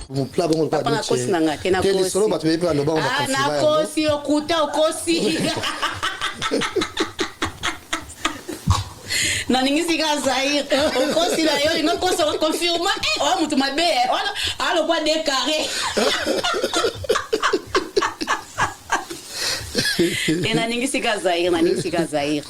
Mopla bongo Papa nakosi na nga te nakosi. Lisolo bato bayebi baloba ngo ah, nakosi okuta okosi. Naningisi kaka Zaire okosi na yo lingo kosa okonfirma eh, oya moto mabe eh, wana alokwa de carré e naningisi kaka Zaire naningisi kaka Zaire.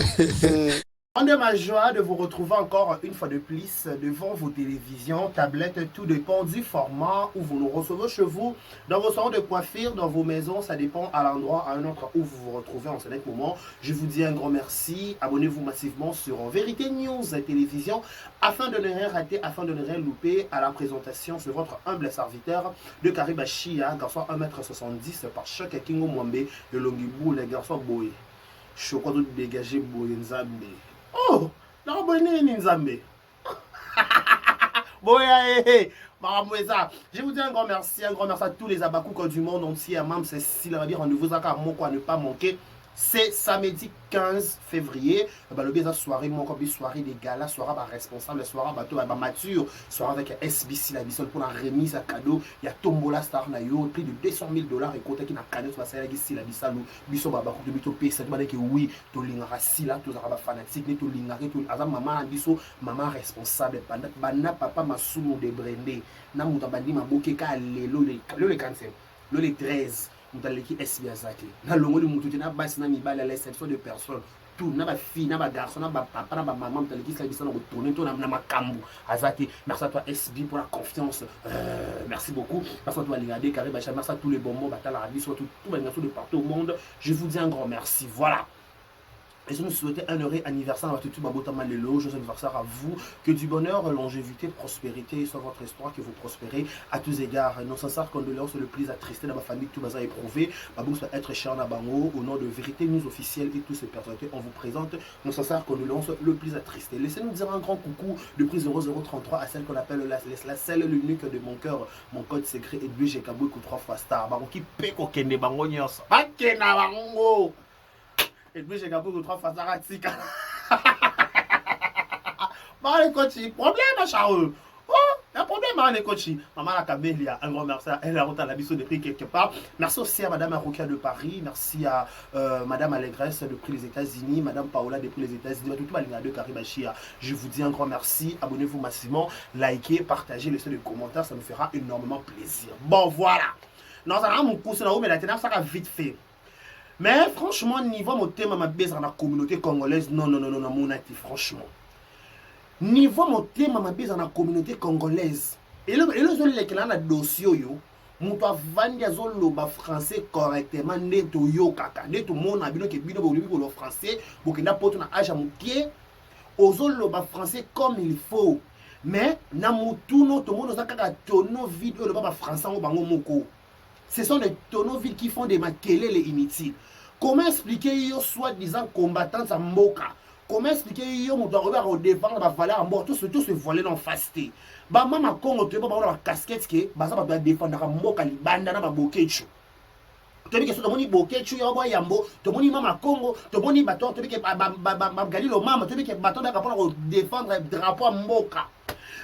De ma joie de vous retrouver encore une fois de plus devant vos télévisions, tablettes, tout dépend du format où vous nous recevez chez vous, dans vos salons de coiffure, dans vos maisons, ça dépend à l'endroit, à un autre où vous vous retrouvez en ce moment. Je vous dis un grand merci. Abonnez-vous massivement sur Vérité News Télévision afin de ne rien rater, afin de ne rien louper à la présentation sur votre humble serviteur de Karibashia, garçon 1m70 par chaque Kingo Mwambe de Longibou, les garçons Boy. Choco azo dégager boye nzambe. Oh, na boye nini nzambe? Boya eh, makambo eza. Je vous dis un grand merci, un grand merci à tous les Abakouk du monde entier. À Mam Cécile, rendez-vous à moko à ne pas manquer. C'est samedi 15 février. Balobi eza soirée moko bi soirée des galas, soirée ba responsable, soirée bato ba mature, soirée avec SBC la bisol pour la remise à cadeau. Il y a Tombola Star na yo, plus de 200 000 $ ekotaki na cagnotte basalaki Sila Bisalu. Biso ba bakutu bi topesa tobanaki oui, tolingaka Sila, tozalaka ba fanatique ne tolingaka aza mama na biso, mama responsable. Banda papa Masumu de Brende na moto abandi maboke ka lelo lelo le 45 lelo le 13 moto aleki SB aza te. Nalongoli motu te na basi na mibali, à l'exception de personne, tout na bafille na bagarçon na bapapa na bamama, moto aleki Sila biso na kotourne to na makambo aza te. Merci à toi SB pour la confiance, merci beaucoup. Merci à toi Alingade Carré Bacha, merci à tous les bonbons batalaka biso, tout balinga de partout au monde. Je vous dis un grand merci. Voilà. Et je nous souhaiter un heureux anniversaire à tout Babotama Lelo. Joyeux anniversaire à vous. Que du bonheur, longévité, prospérité soit votre histoire, que vous prospérez à tous égards. Nos sincères condoléances le plus attristé dans ma famille, tout baza éprouvé. Babou soit être cher na bango. Au nom de Vérité News officielle et tous ces personnalités, on vous présente nos sincères condoléances le plus attristé. Laissez-nous dire un grand coucou depuis 0033 à celle qu'on appelle la celle l'unique de mon cœur, mon code secret et lui, j'ai kabou 3 fois star. Bango qui peko kende bango nyonso. Bakena bango. Et puis j'ai kabou 3 fois star atika. Bah les coachs, problème Charles. Oh, un problème, hein, les coachs. Maman la Camélia, un grand merci à elle, à la biso depuis quelque part. Merci aussi à Madame Arokia de Paris. Merci à Madame Allégresse depuis les États-Unis. Madame Paola depuis les États-Unis. Tout le monde de Karibachia. Je vous dis un grand merci. Abonnez-vous massivement. Likez, partagez, laissez des commentaires. Ça nous fera énormément plaisir. Bon, voilà. Non, ça va mon coup, mais la ça va vite fait. Mais franchement, niveau motema mabe dans la communauté congolaise, non, non, non, non, non, mon ati, franchement. Niveau motema mabe dans la communauté congolaise. Et le ezolekela na dossier oyo, moto avandi azoloba français correctement nde toyokaka nde tomona bino ke bino bolobi koloba français, bokenda poto na age ya mokie, ozoloba français comme il faut, mais na motuno tomona oza kaka tonneau vide oyo oloba bafrançais yango bango moko. Ce sont des tonneaux vides qui font des makelele inutiles. Comment expliquer yo soi-disant combattant ya mboka? Comment expliquer yo moto akoki kodéfendre bavaleur ya mboka? Tout se voiler en face te. Bamama Congo toyeba bango na bacasquette ke baza bato badefendaka mboka libanda na babokecu. Toyebi ke so tomoni bokecu ya bwa yambo, tomoni mama Congo, tomoni bato, toyebi ke bagalilo mama, toyebi ke bato bayaka mpona kodéfendre drapeau ya mboka.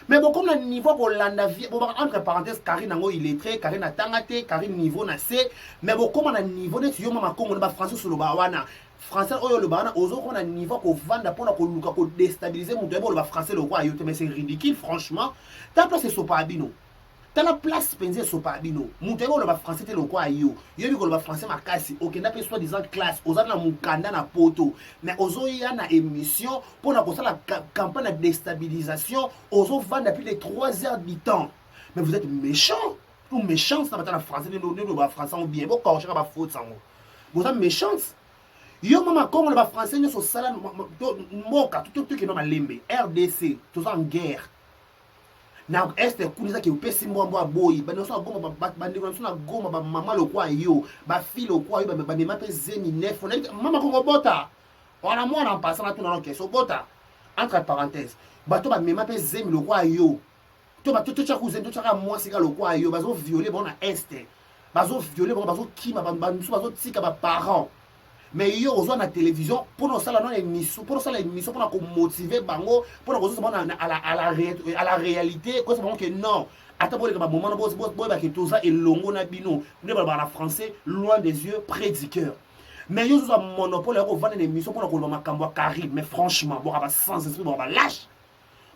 Mais bokomi na niveau kolanda vie bobaka entre parenthèse Karine yango illettré, Karine atanga te, Karine niveau na se, mais bokóma na niveau neti yo mama Congo na bafrançais osoloba wana français oyo oloba wana, ozokoma na niveau kovanda mpona koluka kodéstabiliser moto ayebi oloba français lokwa yo te. Mais c'est ridicule, franchement. Ta place esopaka bino, tala place mpenza esopaka bino. Moto ayebi oloba français te lokwa yo, yoyebi koloba français makasi, okenda mpe soi disant classe, oza na mokanda na poto, mais ozoya na émission mpona kosala campagne ya déstabilisation, ozovanda plus de 3 heures du temps. Mais vous êtes méchant ou méchante na bata na français nde oloba français yango bien, bokorchaka bafaute yango, boza méchante. Yo mama Kongo na bafrançais nyonso osala mboka, tokenda malembe. RDC toza en guerre na Est kuna, ezaki opesi mbwambwa aboyi bandeko na Goma, bandeko na biso na Goma, bamama lokwa yo, bafille lokwa yo bamema mpe zemi nef. Mama Kongo bota wana mwana mpasa na tuna no question bota entre parenthèse, bato bamema mpe zemi lokwa yo to bato totyaka zemi, totyaka mwasi ka lokwa yo, bazoviole bango na Est, bazoviole bango, bazokima, bamisu bazotika baparent. Mais yo ozwa na télévision mpona osala nano émission, mpona osala émission mpona komotiver bango, mpona kozwisa bango à la réalité, koyesa bango ke non, ata boleka bamoment na boyebake toza elongo na bino. Nde balobaka na français: loin des yeux, près du cœur. Mais yo ozozwa monopole ya kovanda na émission mpona koloba makambo ya Karine. Mais franchement, boka ba sans esprit, boka balâche,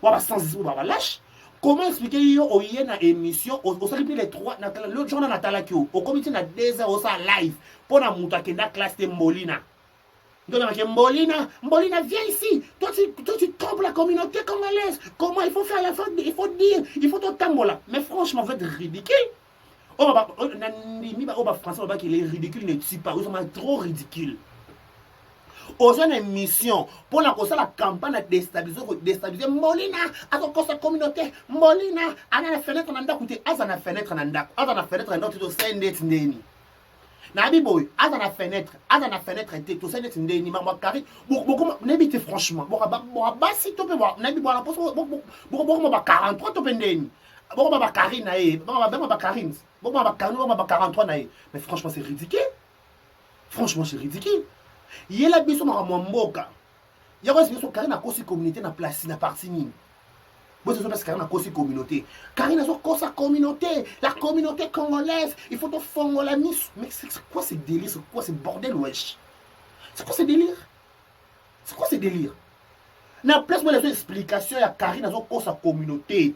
boka ba sans esprit, boka balâche. Comment expliquer yo oye na émission, osali mpe les trois? L'autre jour na natalaki yo, okomi ti na 2 heures osala live mpo na moto akenda classe te. Mbolina nde Mbolina, Mbolina, viens ici. Toi, tu trompes la communauté congolaise. Comment il faut faire la faute? Il faut dire, il faut totambola. Mais franchement, vous êtes ridicule. Oh, bah, oh, nandimi, oh, bah, français, bah, les ridicules ne tuent pas. Ils sont trop ridicules. Oza na émission mpona kosala campagne ya déstabiliser, kodéstabiliser. Mbolina azokosa communauté. Mbolina aza na fenêtre na ndako te, aza na fenêtre na ndako, aza na fenêtre na ndako te. Tosali ndeti ndeni nayebi boye, aza na fenêtre, aza na fenêtre te. Tosali neti ndeni makambo ya Karine nayebi te. Franchement, boka basi to mpe nayebi bwana bokoma ba 43 to mpe ndeni bokoma bakarine na ye, bokoma bakarine, bokoma bakarine, bokoma ba 43 na ye. Mais franchement, c'est ridicule. Franchement, c'est ridicule. Yela biso makambo ya mboka yango. Esi biso Karine akosi communauté na place na parti nini? Boso place Karine akosi communauté, Karine azokosa communauté, la communauté congolaise, il faut tofongola miso. Mais c'est quoi ce délire? C'est quoi ce bordel? Wesh, c'est quoi ce délire? C'est quoi ce délire? Na place boyela biso explication ya Karine azokosa communauté,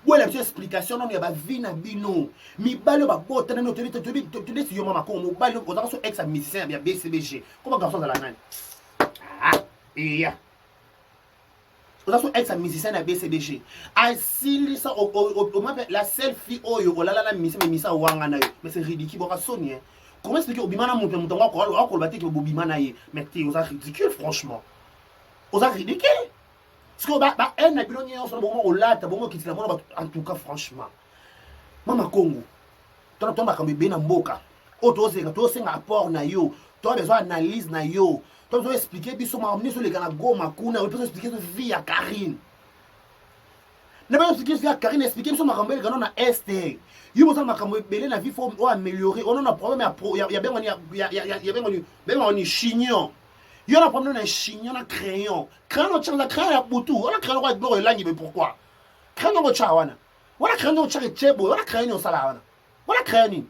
boyela biso explication nano ya bavie na bino. Mibali oyo babotana nino, todesi yo mama Kongo, mobali ozaka so ex ya musicien ya BCBG, koma garçon azala nani? Ah, eya oza so ex ya musicien na BCBG, asilisa mpe la seule fille oyo olala na musicien, mais musicien awanga na yo. Mais c'est ridicule, boka soni. Comment expliquer obima na moto, moto yango akoloba te ke bobima na ye? Mais te, oza ridicule. Franchement, oza ridicule. Sikoyo bahaine na bino nyonso bongo kolata bongo okitila mona bato. En tout cas, franchement, mama Congo, tona to makambo ebele na mboka oyo tozosenga, tozosenga apport na yo, toza besoin analyse na yo, to besoin expliquer biso makambo nyonso oleka na Goma kuna, oyo expliquer biso vie ya Karine na besoin expliquer vie ya Karine, expliquer biso makambo eleka no na Est. Yo bosala makambo ebele na vie, faut oaméliorer. Ono na problème ya bengwani, ya bengwani, bengwani chignon. Yo na problème na chignon na crayon, crayon otyaka, crayon ya butu wana, crayon oko biloko elangi. Mais pourquoi crayon yango otyaka wana? Wana crayon nde otyaka etie boye wana, crayon nini osala wana? Wana crayon nini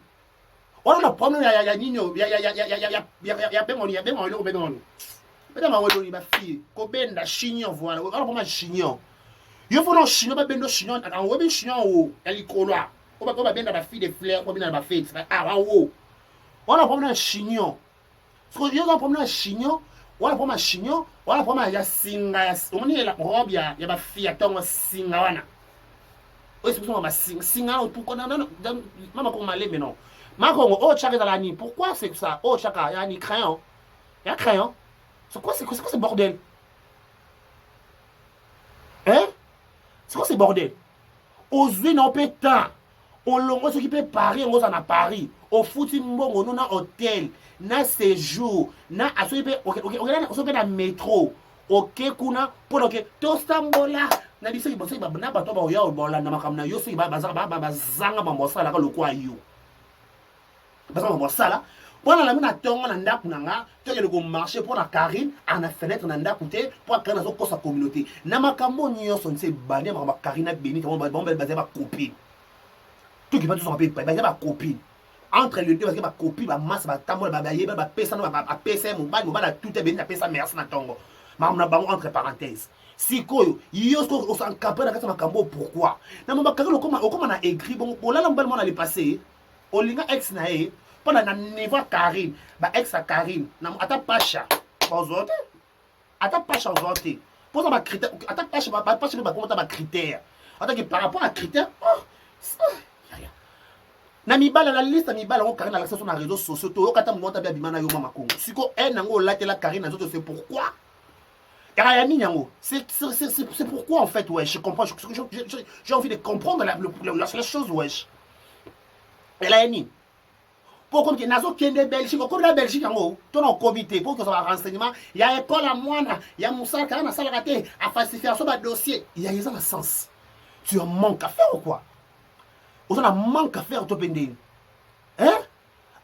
wana? Na problème ya nini ya bengwani, ya bengwani, eloko bengwani, bengwani yango eloni bafille kobenda chignon. Voilà, wana problème ya chignon. Yo fona chignon, babenda chignon, oyebi chignon o ya likolo oyo babenda bafille de fleur, babenda na bafete awa wo. Wana problème ya chignon. Yo oza problème ya chignon wana, problème ya chignon wana, problème ya singa ya omoni robe ya bafille ya ntongo, singa wana oyo esibiso basinga, singa wana. Pourquoi mama Kongo malembe? Non, mama Kongo oyo tiaka ezala nini? Pourquoi c'est ça oyo tiaka ya ni crayon, ya crayon? C'est quoi ce bordel, hein? C'est quoi ce bordel? Ozwi na mpe temps, olongo soki mpe Paris yango, oza na Paris, ofuti mbongo no na hotel na séjour na soki mpe soki mpe na métro, oke kuna mpona oke tosambola na biso soki na bato baoya bolanda makambo na yo, soki bazanga mambo asalaka lokwa yo, bazanga mambo asala mpona lami na ntongo na ndako na nga, tokende komarcher mpo na Karine ana fenêtre na ndako te, mpo Karine azokosa communauté na makambo nyonso. Nse ebandi ya makambo ya Karine na Beni, bango bazali bacopine, toki mpa tozonga mpe bazali bacopine entre les deux, parce que bacopine bamasa batambola, bayeba, bapesana, bapesa ye mobali, mobali atuta Beni, apesa merci na ntongo, makambo na bango entre parenthèse. Sikoyo yo sikoyo osankape na kati ya makambo oyo, pourquoi na mo bakari okoma na aigri bongo? Olala mobali mwana le passé, olinga ex na ye mpona na niveau ya Karine, ba ex ya Karine ata pasha bazwa te, ata pasha ozwa te mpoza bacritère, ata pasha, bapasha mpe bakoma ata bacritère, ataki par rapport à critère. Oh, na mibala na liste ya mibala yango Karine alakisa so na réseaux sociaux, toyoka ata moto abe abima na yo. Mama Kongo, siko haine yango olatela Karine na nzoto, c'est pourquoi? Yaka ya nini yango? C'est pourquoi en fait? Wesh, je comprends, j'ai envie de comprendre la chose. Wesh, ela ya nini? Mpo okomi ke nazokende Belgique, okomi na Belgique yango to na okomi te mpo kozwa barenseignement ya ekole ya mwana ya mosala. Kaka nasalaka te afalsification badossier ya eza na sens. Tu as manque à faire ou quoi? Oza na manque à faire to mpe ndeni, hein?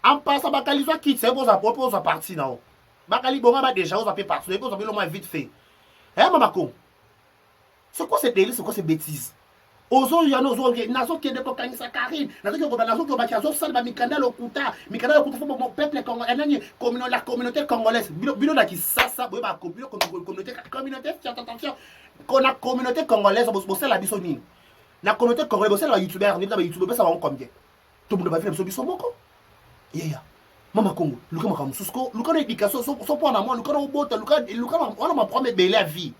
En passant, bakali zwa kiti, c'est pour ça pour ozwa parti na yo. Bakali bonga ba déjà ozwa pe parti, ozwa pe lomo vite fait. Eh mama ko. C'est quoi ces délires, c'est quoi ces bêtises? Ozoya na ozo nazokende kokangisa Karine, nazokende koba, nazokende kobaki, azosala ba mikanda lokuta, mikanda lokuta fo mon peuple congolais, nani communauté, la communauté congolaise, bino bino na Kisasa, boye ba bino communauté communauté attention, kona communauté congolaise bosala biso nini? Na communauté congolaise bosala ba youtubeur, nini ba youtubeur bosala bango combien? Tobunda ba vie na biso biso moko. Yeya. Mama Kongo, luka makambo mosusu ko, luka na éducation so so pona mwa, luka na obota, luka luka wana ma problème ebele ya vie.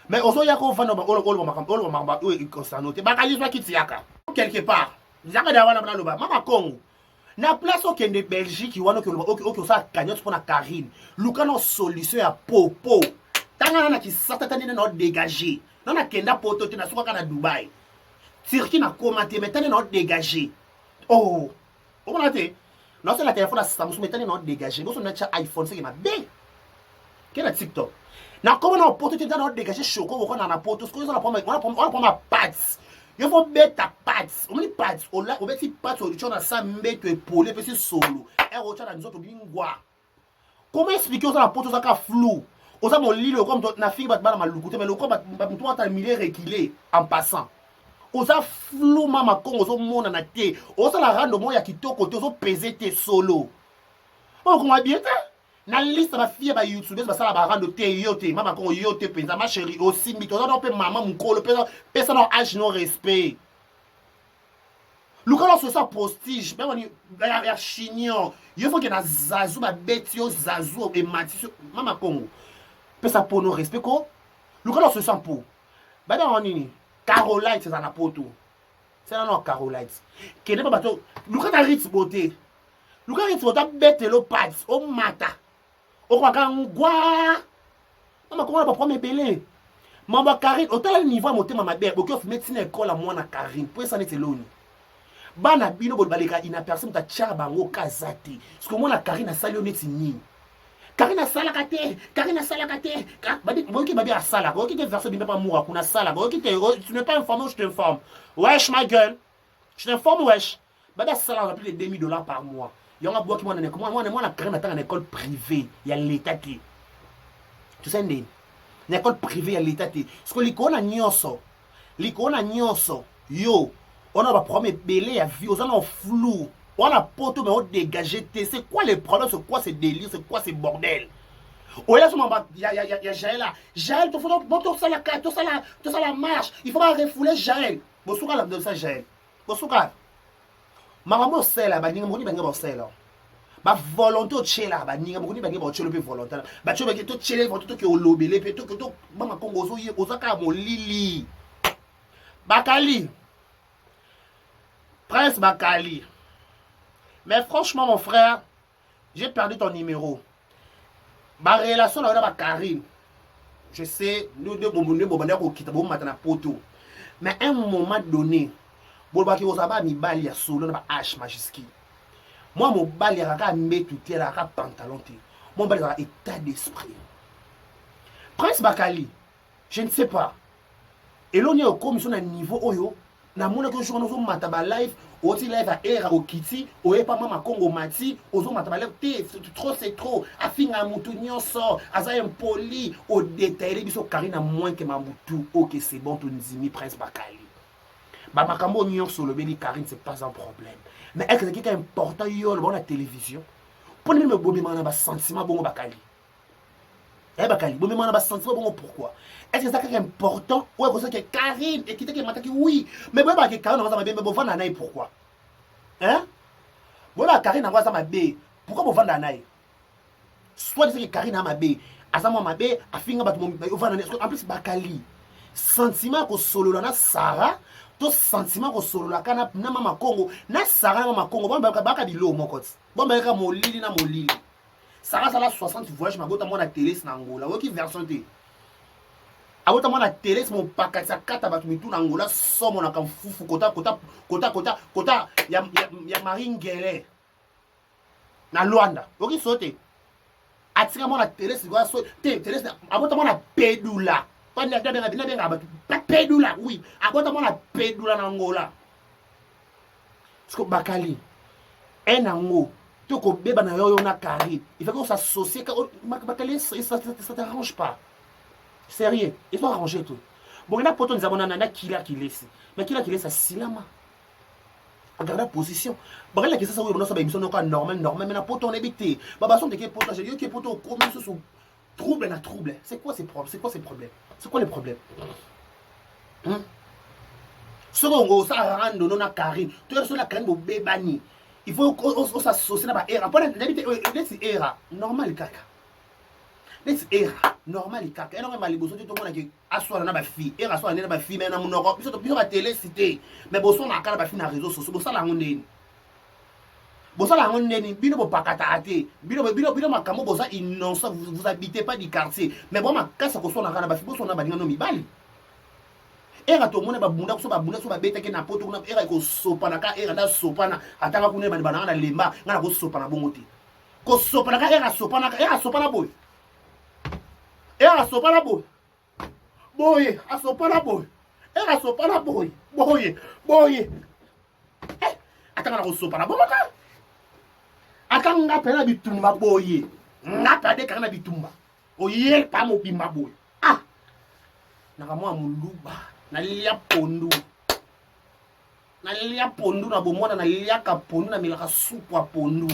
Mais ozoya ko vanda olo olo makambo olo makambo oyo ekosano te. Bakalizwa kiti yaka. Quelque part. Zaka da wana bana Mama Kongo. Na place okende Belgique wana okoloba oke oke osala cagnotte pona Karine. Luka na solution ya popo. Tanga na kisata tani na dégager. Na na kenda poto te na suka na Dubai. Turquie na koma te mais tani na dégager. Oh. Omona te. Na sala téléphone na Samsung mais tani na dégager. Boso na cha iPhone c'est mabe. Ke na TikTok. Na koma na poto te na dégager choco ko na na poto. Sikoyo na prendre na prendre na prendre pads. Yo fo beta pads. Omoni pads ola obeti pads otyo na sa mbeto epole pesi solo. Ero otya na nzoto bingwa. Comment expliquer oza na poto oza ka flou? Oza molili comme na fingi bato bana maluku te mais lokola bato ata milieu reculé en passant. Oza flou mama Kongo ozomonana te. Ozala rando moko ya kitoko te ozopese te solo. Mama Kongo abie te. Na liste ba fille ba youtubeurs basala ba rando te yo te mama Kongo yo te penza ma chérie osimbi te oza na pe mama mukolo pesa pesa na âge no respect. Luka na sosa prestige meme ni ya chignon yo faut que na zazu ba beti yo zazu emati so mama Kongo pesa pono respect ko luka na sosa po ba ba nini Carolite za na poto c'est na no Carolite kende ba bato luka na Ritz beauté luka Ritz beauté betelo pads o mata okomaka ngwa mama Kongo na ba problème ebele mama Karine otala niveau ya motema mabe boki ofime ntina ekole ya mwana Karine po esa neti eloni bana bino boye baleka inaperçu moto atyaka bango kaza te soki omona Karine asali yo neti nini Karine asalaka te Karine asalaka te boyoki babi asalaka oyoki te version bimbe pa mura kuna asalaka oyoki te tu n'es pas informé je t'informe wesh ma gueule je t'informe wesh babi asalaka plus de 2000 $ par mois yango abwaki mwana na mwana mwana Karine atanga na école privée ya l'état te tu sais ndeni na école privée ya l'état te siko likolo na nyonso likolo na nyonso yo on a ba problème ebele ya vie oza na flou wana poto mais odégage te. C'est quoi les problèmes? C'est quoi ce délire? C'est quoi ce bordel? Oya so mamba ya ya ya Jaël là Jaël to faut tosala ka tosala tosala marche, il faut ba refouler Jaël. Bosuka la ça Jaël bosuka makambo osala baninga mokoni baninga basala ba volonté otyela baninga mokoni baninga baotyela mpe volonté batyela bake totyela volonté toke olobele mpe toke to mama Kongo ozoye oza kaka molili. Bakali Prince Bakali, mais franchement mon frère, j'ai perdu ton numéro. Ba relation na yo na ba Karine, je sais nous deux bombo bobanda kokita bomata na poto, mais à un moment donné bolobaki kozala ba mibali ya solo na ba h majuscule. Mwa mobali azalaka mbetu te, azalaka pantalon te, mwa mobali azalaka état d'esprit. Prince Bakali, je ne sais pas eloni okomi so na niveau oyo namonaki ojour wana ozomata ba live, oti live ya era okiti oyepa mama Kongo mati ozomata ba live te. Trop c'est trop, afinga mutu nyonso, aza impoli, odetaille biso Karine moins que mamutu. Ok, c'est bon, tondimi. Prince Bakali, bamakambo nyonso olobeli Karine, c'est pas un problème, mais est-ce que c'est important yo oloba na télévision mpo nini bomemaka na basentiment bongo? Bakali eh bakali bomemaka na basentiment bongo pourquoi? Est ce que eza kaka important oyo ekosaki Karine ekitaki emataki? Oui, mais boyebaka Karine yango aza mabe, mais bovanda na ye pourquoi, hein? Boyebaka Karine yango aza mabe, pourquoi bovanda na ye? Soit disaki Karine aza mabe, aza mwa mabe, afinga bato, ovanda na ye. En plus bakali sentiment ya kosolola na Sara to sentiment kosololaka na, na mama Kongo na Sara na mama Kongo baka biloko moko ti bombayaka molili na molili. Sara asala 60 voyage, mabota mwana Telesi na Angola, oyoki version te, abota mwana Telesi mopakati akata bato mitu na Angola somo na kamfufu kota kota kota kota kota ya, ya, ya Marie Ngele na Luanda, oyoki so te, atika mwana Telesi so te. Telesi abota mwana Pedula, nabengaka bato Pedula, oui, abota mwana Pedula na Angola. Siko bakali e nango. To kobeba na yo yo na Karine. Il faut qu'on s'associe. Bakali, ça t'arrange pas. Sérieux, il faut arranger tout. Bon, na poto nzambo na na kila kilesi. Mais kila kilesi asilama. Regarde position. Bakali la kisasa oyo bonosa ba émission noka normal normal mais na poto on évite. Baba son de ke poto, j'ai dit que poto komi sous trouble na trouble. C'est quoi ces problèmes? C'est quoi ces problèmes? C'est quoi les problèmes? Hein? Soki ongo osala rando no na Karine, to so na Karine bobebani. Il faut osassocie na ba era. Pona nayebi te neti era normal kaka. Neti era normal kaka. Eloko ya liboso te tomonaki aswana na ba fille. Era aswana nde na ba fille mais na monoko biso biso ba télé cité. Mais boswanaka na ba fille na réseaux sociaux bosala yango ndeni. Bosala yango ndeni bino bopakataka te. Bino bino bino makambo boza innocent, vous, vous habitez pas du quartier. Mais bon makasi koswanaka na ba fille boswana baninga no mibali. Era tomona babunda kuso babunda so babetaki na poto kuna era ekosopana ka era nda sopana atanga kuna ebandi bananga na lemba nga na kosopana bongo te kosopana ka era sopana ka era sopana boye era sopana boye boye asopana boye era sopana boye boye boye eh, atanga na kosopana bongo te ata nga mpe na bitumba boye nga mpe adekaka na bitumba oye pa mobimba boye. Ah! Naka mwa muluba, nalia pondu. Nalia pondu na bomwana, naliaka pondu, namelaka supu ya pondu.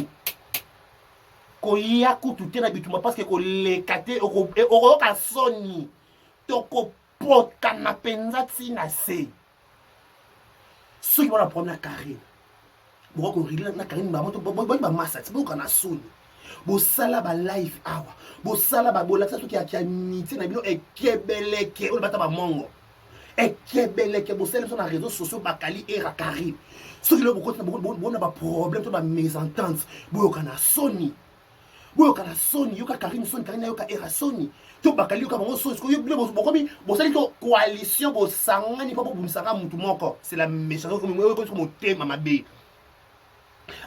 Koya kutu te na bitumba parce que koleka te okoyoka soni. Tokopotana mpenza ti na se. Soki bona problème na Karine, bokoki korégler na Karine bango boki bamasa ti boyoka na soni. Bosala ba live awa, bosala ba bolakisa soki ya amitié na bino ekebeleke oyo bata ba mongo. Ekebeleke bosala biso na réseaux sociaux bakali era Karine. Soki lelo bokoti na bona ba problème to ba mésentente, boyoka na soni. Boyoka na soni, yoka Karine soni, Karine yoka era soni. To bakali yoka bango soni, soki bino bokomi bosali to coalition bosangani mpo bobumisaka mutu moko. C'est la méchanceté comme motema mabe.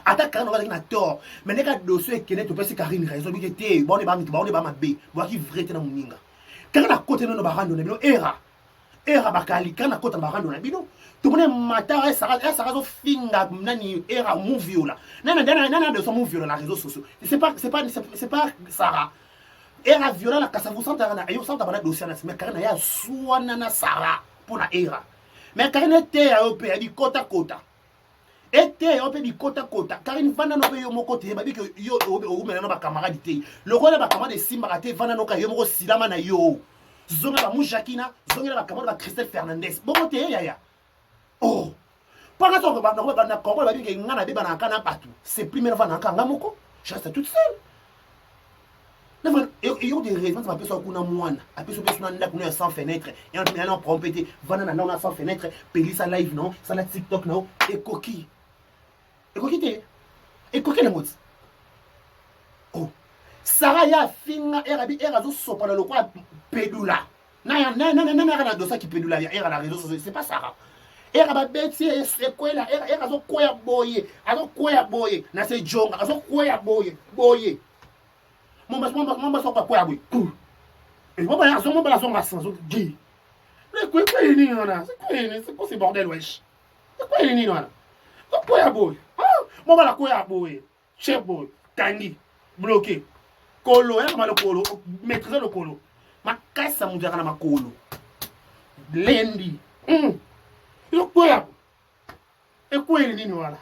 Ata Karine azalaki na tort, mais ndenge dossier ekende topesi Karine raison bike te, baone ba mitu, baone ba mabe, boyaki vrai te na moninga. Karine akote nono ba rando na bino era. Era bakali Karine akota na ba rando na bino. Tomone mata esaka esaka zo finga nani era muviola. Nana nana nana de son muviola na réseaux sociaux. C'est pas Sarah. Era viola na Kasavu santa na yo santa bana dossier na mais Karine ya suana na Sarah pour na era. Mais Karine te ya yo pe ya bikota kota. Ete yo mpe bikotakota. Karine vanda no mpe yo moko te babi ke yo oumela no bacamarade te lokola bacamarade esimbaka te vanda noka yo moko silama na yo zonga ba mujakina zongela bacamarade ba Christelle Fernandez bongo te yaya oh mpaka soko na Congo babi ke nga nabebanaka na bato c'est plus mena vanda nga moko je reste toute seule. Eyo de raison bapesa kuna mwana apesa mpe suna ndako no ya sans fenêtre yana prompe te vanda na ndako na sans fenêtre pelisa live no sala TikTok na ekoki ekoki te ekoki nango ti oh Sara ya finga era bi era azosopana lokola pedula nana na dosa kipedula ya era na réseau sociaux. C'est pas Sara era babeti ekwela era era azokwea boye azokwea boye na se jonga azokwea boye boye momba soko akwea boye momba azonga azonga sans gi ekwei nini wana c'est quoi ce bordel wesh ekwei nini wana okwea boye momba nakwea boye chef boye kangi bloqué kolo yaka lokolo maîtrise lokolo makasi ya moto yaka na makolo lendi ekwea ekweli nini wana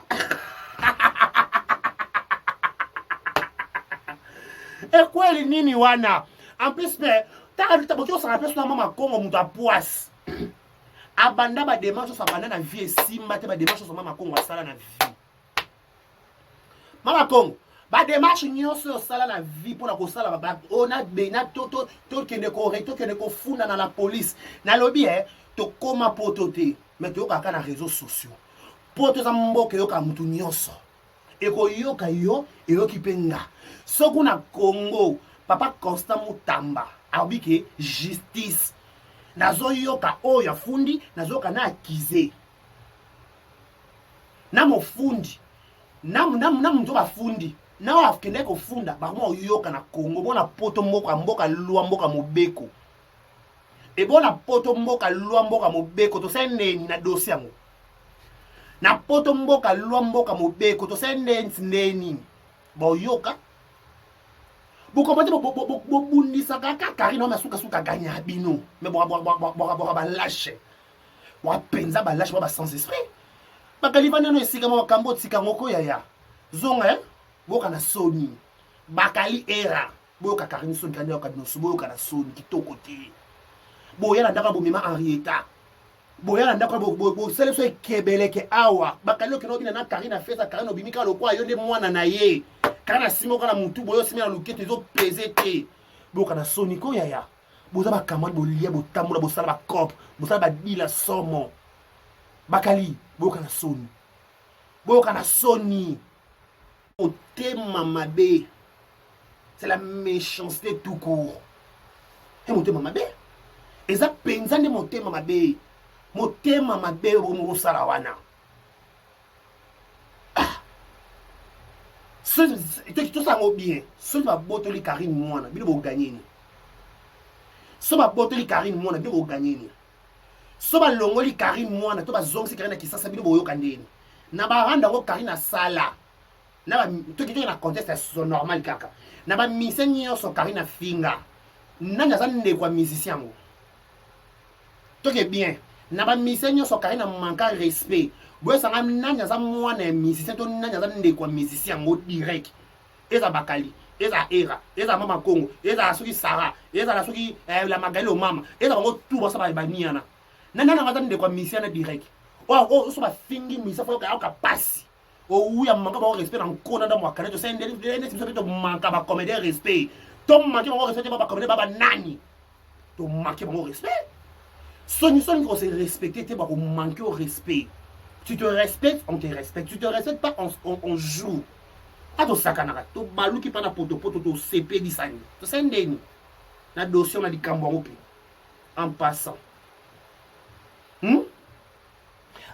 ekweli nini wana. En plus mpe taka boki osala mpe sona mama Kongo moto apoise abanda badémarche nyonso abanda na vie esimba te. Badémarche nyonso mama Kongo asala na vie, mama Kongo badémarche nyonso oyo osala na vie mpona kosala tokende kofunda na la police. Nalobi e tokóma poto te mais toyokaka na réseaux sociaux. Po toza mboka eyoka mutu nyonso ekoyoka yo eyoki mpe nga. Soki na Congo papa Constant Mutamba alobi ke justice nazoyoka oyo afundi nazoyoka na akize na mofundi na moto bafundi na oyo akendaki kofunda bakoma oyoka na Congo. Bona poto mboka mboka lwa mboka mobeko ebona poto mboka lwa mboka mobeko tosali ndeni na dossier yango na poto mboka lwa mboka mobeko tosali ndeni ndeni. Boyoka. Bokomate bobundisaka kaka Karine wana sukasuka gagna bino. Mais boka ba lâche. Boka penza ba lâche ba sans esprit. Bakali vanda no esika moko makambo otika ngoko yaya. Zonga eh? Boyoka na soni. Bakali era. Boyoka Karine soni kandi yoka bino boyoka na soni kitoko te. Boya na ndako bomema Henrietta. Boya na ndako bosala biso ekebeleke awa. Bakali okende obina na Karine afesa Karine obimi kaka lokola yo nde mwana na ye. Karine asimbi oka na mutu boyo osimbi na luketo ezo pese te. Boyoka na soni ko yaya. Boza bakamwani bolia botambola bosala ba coop bosala badila somo. Bakali boyoka na soni. Boyoka na soni. Motema mabe. C'est la méchanceté tout court. E motema mabe. Eza penza nde motema mabe. Motema mabe bokosala wana. Ah. Soki tosala yango bien, soki babotoli Karine mwana, bino boganye nini? Soki babotoli Karine mwana, bino boganye nini? So balongoli Karine mwana to bazongisi Karine na Kisasa bino boyoka ndeni? Na ba rando yango Karine asala na ba toki toki na contexte ya so normal kaka na ba musicien nyonso Karine afinga nani aza ndeko ya musicien yango toke bien na ba musicien nyonso Karine amanka respect boyesanga nani aza mwana ya musicien to nani aza ndeko ya musicien yango direct eza bakali eza era eza mama kongo ezala soki sara ezala soki eh, la magali omama eza bango tu basa baniana na nani aza ndeko ya musicien na direct oyo oh, oh, so bafingi musicien fo ayoka pasi owuya manka bango respect na nkona nda mwakane tosali neti biso mpe tomanka bacomédien respect tomanke bango respect te ba bacomédien ba banani tomanke bango respect soni soni kose respecte te bakomanke au respect. Tu te respectes, on te respecte. Tu te respectes pas, on joue. Atosakanaka tobaluki mpa na potopoto tosepelisani tosali ndeni na dossier na likambo yango mpe en passant,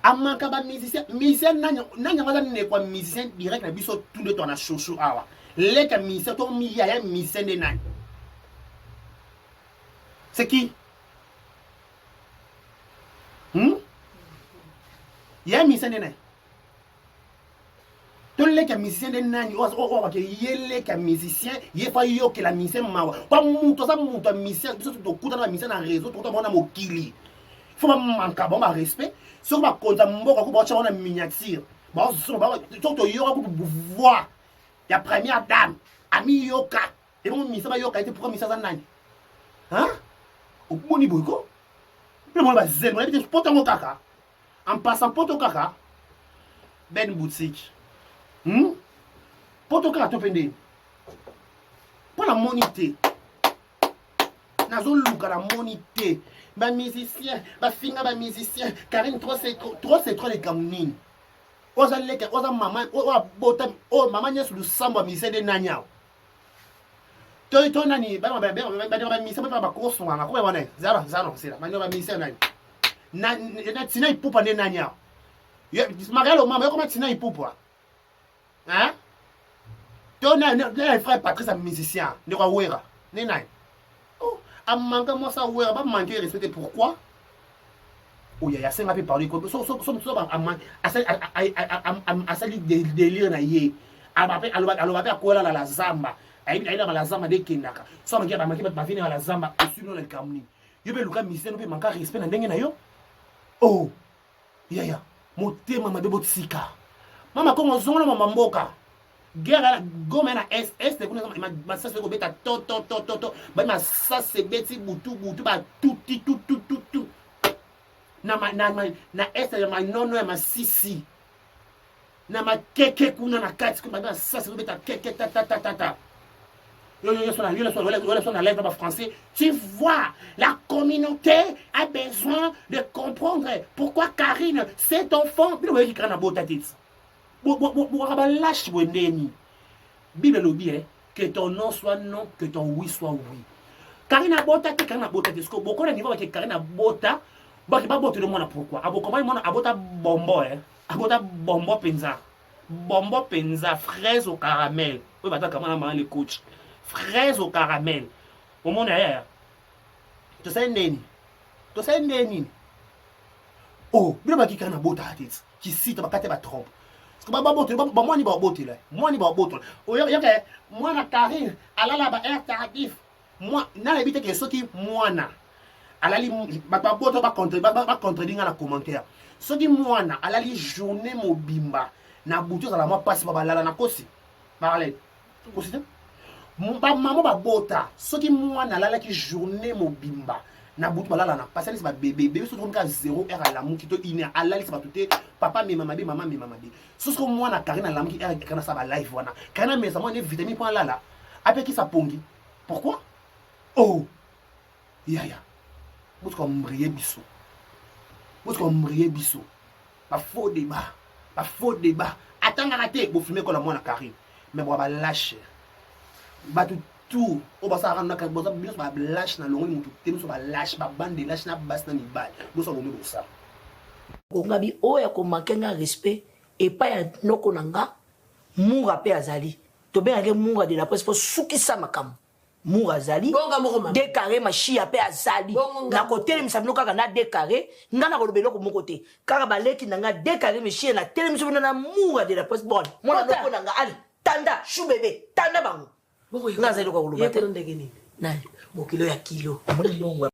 Amanka ba musicien musicien nani nani yango aza ndeko ya musicien direct na biso tu nde to na shosho awa leka musicien to miyaya musicien nde nani? C'est qui? Ya musicien nde nani to leka musicien nde nani? Oyo bake ye leka musicien, ye fa yokela musicien mawa pa mutu aza mutu ya musicien. Biso tokutana ba musicien na réseau, tokuta bango na mokili, fo bamanka bango barespect. Soki bakonza mboka ko baotya bango na miniature, soki toyoka kutu voix ya première dame amiyoka ebongo musicien bayoka ete pourquoi musicien aza nani? Oboni boye ko mpe mona bazele boyebi te poto yango kaka en passant poto kaka ben boutique, Poto kaka to mpe ndeni mpo namoni te, nazoluka namoni te. Bamusicien bafinga bamusicien Karine trop c'est trop, c'est trop. Likambo nini? Oyo aza leka, oyo aza mama, oyo abota, oyo mama nyonso lusambo ya musicien nde nani awa? To nani bandeko bamusicien mpe bakosunganga kobe wana zala zala sela bandeko bamusicien nani na Tina Ipupa nde nani awa? Marialo mama yokoma Tina Ipupa, hein? To na frère Patrice ya musicien, ndeko awera nde nani? Oh, amanka mwasi awera bamanke respecte pourquoi? Oyo asenga mpe pardon so asali délire na ye aloba mpe akwelala la zamba ayebi na la zamba nde ekendaka so amaki bamaki bato bavini na la zamba osui no na likambo nini? Yo mpe luka musicien mpe manka respect na ndenge na yo. Oh yaya, motema mabe botika. Mama Kongo zongo na mama mboka guerre na Goma na est est kuna masasi ekobeta to to to to to ba masasi ebeti butu butu batuti tu tu tu tu na est ya manono ya Masisi na makeke kuna na kati kuna masasi ekobeta keke tatatatata. Yo yo yo na live ba français, tu vois, la communauté a besoin de comprendre pourquoi Karine cet enfant bino boyeki kaka na bota te bokaka balâche boye ndeni. Bible elobi eh, que ton non soit non, que ton oui soit oui. Karine abota te, Karine abota te. Siko bokona niveau bake Karine abota, bake babotele mwana pourquoi abokomani mwana abota bombo eh? Abota bombo mpenza, bombo mpenza fraise au caramel oyo bataka mwana mama le coach fraise au caramel. Omona yaya, tosali ndeni, tosali nde nini? Oh, bino baki kaka na bota te kisita bakati ya batrompe. Bamwani babotela, mwani babotola. Oyoke mwana Karine alala ba heure tardif. Nayebi te ke soki mwana alali, bato babota bacontredire nga na commentaire. Soki mwana alali journée mobimba, na butu ezala mwa mpasi pa balala. Na kosi parle kosi te, bamama babota, soki mwana alalaki journée mobimba, na butu balala na pasi. Alisi babebe bebe, soki komika 0 heure alamuki to 1 heure, alalisi bato te. Papa mema mabe, mama mema mabe. Soki mwana Karine alamuki heure Karine asala balive wana, Karine amesa mwana vitamine mpo alala, apekisa pongi. Pourquoi? Oh yaya, botika embrouiller biso, botika embrouiller biso. Bafaux débat, bafaux débat. Atangaka te, bofilme kola mwana Karine, mais bwa balâche. Bato tout oyo basalaka naka boza biso balâche na longoli motu te. Biso balâche, babande lâche na basi na mibali, boso bomi bosala. Kongabi oyo akomanke nga respect epai ya noko na nga Mura mpe azali, tobengaki Mura de la Presse mpo sukisa makambo. Mura azali de carré, Mashia mpe azali. Nakotelemisa bino kaka na de carré. Nga nakoloba eloko moko te, kaka baleki na nga de carré, Mashia. Natelemisa bino na Mura de la Presse. Bon, mwana noko na nga ali tanda chou bebe, tanda bango. Nga azali eloko ya koloba te. Ndenge nini? Bokilo ya kilo. Amoni mbongo.